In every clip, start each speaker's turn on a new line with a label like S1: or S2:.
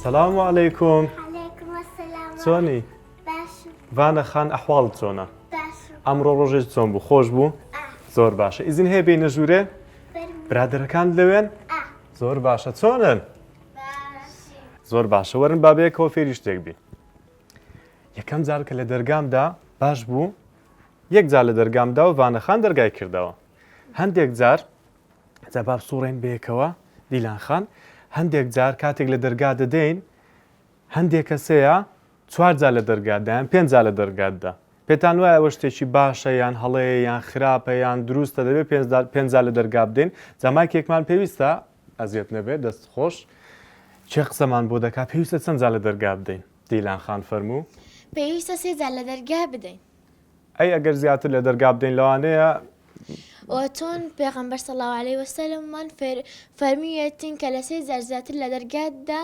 S1: سلام علیکم.
S2: علیکم السلام.
S1: چۆنی؟
S2: باشم.
S1: ڤانە خان ئەحواڵت چۆنە؟
S2: باشم.
S1: ئەمڕۆ ڕۆژێک چۆن بوو؟ خۆش بوو؟
S2: ئا.
S1: زۆر باشە. ئیزن هەیە بێینە ژوورێ؟
S2: فەرموو.
S1: برادەرەکانت لەوێن؟
S2: ئا.
S1: زۆر باشە. چۆنن؟
S2: باشین.
S1: زۆر باشە. وەرن با بەیەکەوە فێری شتێک بین. یەکەم جار کە لە دەرگام دا باش بوو یەک جار لە دەرگام دا و ڤانە خان دەرگای کردەوە. هەندێک جار جا با بسوڕێن بەیەکەوە دیلان خان هەندێک جار کاتێک لە دەرگا دەدەین هەندێک کەسەیە چوار جار لە دەرگا دایان پێنج جار لە دەرگات دا پێتان وایە ئەوە شتێکی باشە یان هەڵەیە یان خراپە یان دروستە دەبێت پێنج جار لە دەرگا بدەین جا مایکێکمان پێویستە ئەزیەت نەبێت دەست خۆش کێ قسەمان بۆ دەکا پێویستە چەند جار لە دەرگا بدەین دیلان خان فەرموو
S2: پێویستە سێ جار لە دەرگا بدەین.
S1: ئەی ئەگەر زیاتر لە دەرگا بدەین لەوانەیە.
S2: وە چۆن پێغەمبەر صلی اللە علیە وسلم مان فەرموویەتین کە لە سێ جار زیاتر لە دەرگا دا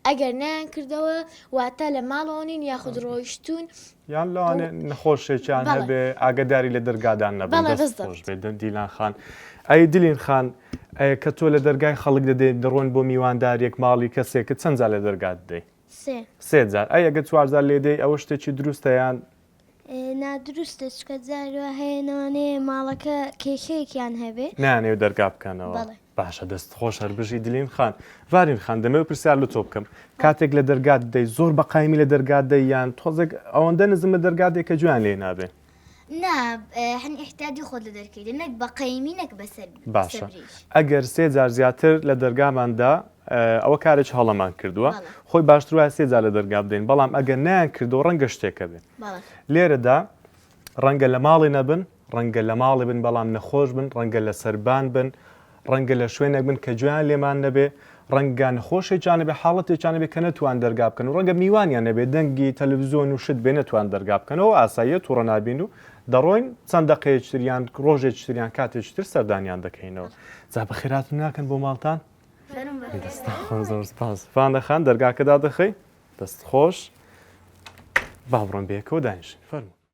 S2: ئەگەر نەیان کردەوە واتە لە ماڵەوە نین یاخود ڕۆیشتوون.
S1: یان لەوانەیە نەخۆشێکیان هەبێ ئاگەداری لە دەرگادان نەبن. دەست خۆش بێت دیلان خان. ئەی دلین خان کە تۆ لە دەرگای خەڵک دەدەیت دەڕۆن بۆ میوانداریەک ماڵی کەسێکت چەند جار لە دەرگا دەدەی؟
S2: سێ.
S1: سێ جار. ئەی ئەگەر چوار جار لێدەی ئەوە شتێکی دروستە یان؟
S2: نادروستە چونکە جار وا هەیە لەوانەیە ماڵەکە کێشەیەکیان هەبێ.
S1: نایانەوێ دەرگا بکەنەوە.
S2: بەڵێ.
S1: باشە دەست خۆش هەر بژی دلین خان. ڤارین خان دەمەوێ پرسیار لە تۆ بکەم کاتێک لە دەرگات دەی زۆر بە قایمی لە دەرگات دەی یان تۆزێک ئەوەندە نزم لە دەرگات دەی کە گوێیان لێ نابێ؟
S2: نا هەنی ئیحتیاجی خۆت لە دەرکەی دەی نەک بە قەیمی نەک بە سەر
S1: باشە
S2: سەبریش.
S1: ئەگەر سێ جار زیاتر لە دەرگامان دا ئەوە کارێکی هەڵەمان کردووە
S2: بەڵێ.
S1: خۆی باشتر وایە سێ جار لە دەرگا بدەین بەڵام ئەگەر نەیان کردەوە ڕەنگە شتێکە بێ
S2: بەڵێ.
S1: لێرەدا ڕەنگە لە ماڵێ نەبن ڕەنگە لە ماڵێ بن بەڵام نەخۆش بن ڕەنگە لە سەربان بن ڕەنگە لە شوێنێک بن کە گوێیان لێمان نەبێ، ڕەنگە نەخۆشێکیان هەبێ، حاڵەتێکیان هەبێ کە نەتوان دەرگا بکەن و ڕەنگە میوانیان هەبێ دەنگی تەلەفزیۆن و شت بێ نەتوان دەرگا بکەنەوە، ئاساییە توڕە نابین و دەڕۆین چەند دەقەیەکی تر یان ڕۆژێکی تر یان کاتێکی تر سەردانیان دەکەینەوە. جا بەخێرهاتن ناکەن بۆ ماڵتان؟ دەستان خۆش زۆر سپاس. فانە خان دەرگاکە دادەخەی؟ دەست خۆش. با بڕۆین بەیەکەوە دانیشین. فەرموو.